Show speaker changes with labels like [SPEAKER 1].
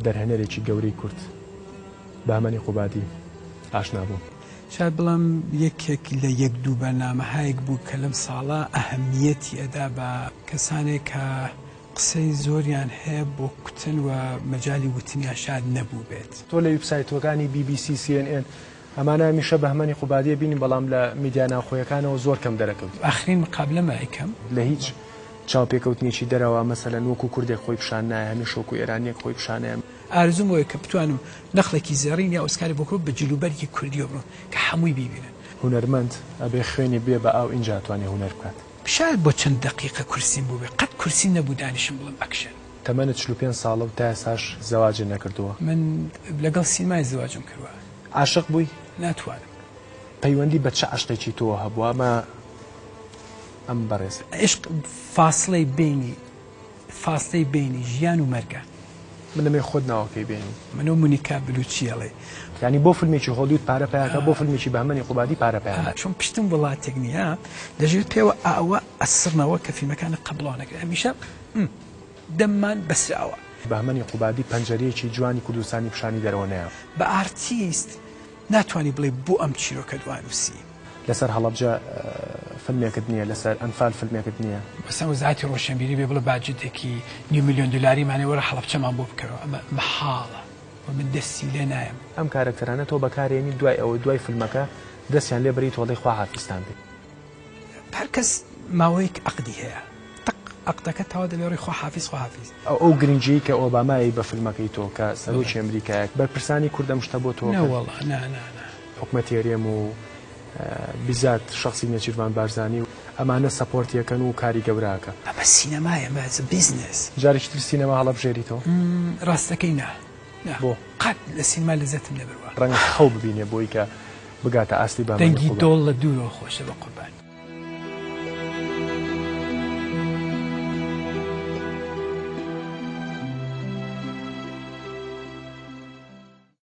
[SPEAKER 1] دەرهێنەرێکی گەورەی کورد، بەهمەنی قوبادی، ئاشنا بووم.
[SPEAKER 2] شاید بڵێم یەکێک لە یەک دوو بەرنامەهایەک بوو کە لەم ساڵە ئەهەمیەتی ئەدا بە کەسانێک کە قسەی زۆریان هەیە بۆ کوتن و مەجالی وتنیان شاید نەبووبێت.
[SPEAKER 1] تۆ لە ویبسایتەکانی بی بی سی، سی ئێن ئێن ئەمانە هەمیشە بەهمەنی قوبادیە بینیم بەڵام لە میدیا ناوخۆیەکانەوە زۆر کەم دەرەکەوتی.
[SPEAKER 2] ئاخرین مقابلەمە ئەیکەم.
[SPEAKER 1] لە هیچ چاوپێکەوتنێکی دەرەوە مەسەلەن وەکو کوردێک خۆی پیشان نایە هەمیشە وەکو ئێرانیەک خۆی پیشانەیە.
[SPEAKER 2] ئارەزووم ئەوەیە کە بتوانم نەخڵێکی زێڕین یا ئۆسکاری بۆ کڕم بە جلوبەرگی کوردیەوە بڕۆم کە حەمووی بیبینن.
[SPEAKER 1] هونەرمەند ئەبێ خوێنی بێ بە ئاو ئینجا ئەتوانێ هونەر بکات.
[SPEAKER 2] شایەد بۆ چەند دەقیقە کورسیم بووبێ قەت کورسیم نەبوو دانیشم بڵێم ئەکشن.
[SPEAKER 1] تەمەنت 45 ساڵە و تا ئێستاش زەواجت نەکردووە.
[SPEAKER 2] من لەگەڵ سینمای زەواجم کردوە.
[SPEAKER 1] عاشق بووی؟
[SPEAKER 2] ناتوانم.
[SPEAKER 1] پەیوەندی بە چ عەشقێکی تۆوە هەبووە ئەمە ئەم بەڕێزە؟
[SPEAKER 2] عیشق فاسڵەی بەینی فاسڵەی بەینی ژیان و مەرگە.
[SPEAKER 1] من دەمەوێ خۆت ناوەکەی بێنی.
[SPEAKER 2] من و مونیکا بلوچی ئەڵێ.
[SPEAKER 1] یانی بۆ فیلمێکی هۆلیود پارە پەیا کە بۆ فیلمێکی بەهمەنی قوبادی پارە پەیا ناکا.
[SPEAKER 2] چون پشتم وڵاتێک نییە لەژێر پێوە ئاوە ئەسڕنەوە کە فیلمەکانت قەبڵەوە نەکرێ هەمیشە دەممان بەسراوە.
[SPEAKER 1] بەهمەنی قوبادی پەنجەرەیەکی جوانی کوردستانی پیشانی دەرەوە نەیا.
[SPEAKER 2] بە ئارتیست ناتوانی بڵێی بۆ ئەم چیرۆکەت وا نووسی.
[SPEAKER 1] لەسەر هەڵەبجە فیلمێکت نییە، لەسەر ئەنفال فیلمێکت نییە.
[SPEAKER 2] مەسەلەن وەزارەتی ڕۆشنبیری بێ بڵێ باجێتێکی نیو ملیۆن دۆلاریمان هەیە وەرە هەڵەبچەمان بۆ بکەرەوە، ئەمە مەحاڵە و من دەستی لێ نایەم.
[SPEAKER 1] ئەم کارەکتەرانە تۆ بەکارێنی دوای ئەوە دوای فیلمەکە دەستیان لێ بری تۆڵەی خواحافیزتان بێ.
[SPEAKER 2] هەر کەس ماوەیەک عەقدی هەیە تق عەقدەکە تەواو دەبێ ڕێی خواحافیز خواحافیز.
[SPEAKER 1] ئەو گرنگیەی کە ئۆباما یەی بە فیلمەکەی تۆ کە سەرۆکی ئەمریکایە بەرپرسانی کورد ئەم شتە بۆ تۆ
[SPEAKER 2] نە وەڵا نا نا نا.
[SPEAKER 1] حکومەتی هەرێم و بیزات شەخسی نێچیرڤان بارزانی و ئەمانە سەپۆرتی ئەکەن و کاری گەورە ئەکا.
[SPEAKER 2] ئەمە سینەمایە ئەمە it's a business.
[SPEAKER 1] جارێکی تر سینەما هەڵەبژێریتەوە؟
[SPEAKER 2] ڕاستەکەی نا نا.
[SPEAKER 1] بۆ؟
[SPEAKER 2] قەت لە سینەما لەزەتم نەبروە.
[SPEAKER 1] ڕەنگە خەو ببینێ بۆی کە بگاتە ئاستی بەهمەنی
[SPEAKER 2] دەنگی
[SPEAKER 1] قوباد.
[SPEAKER 2] دۆڵ لە دوورەوە خۆشە بە قوربان.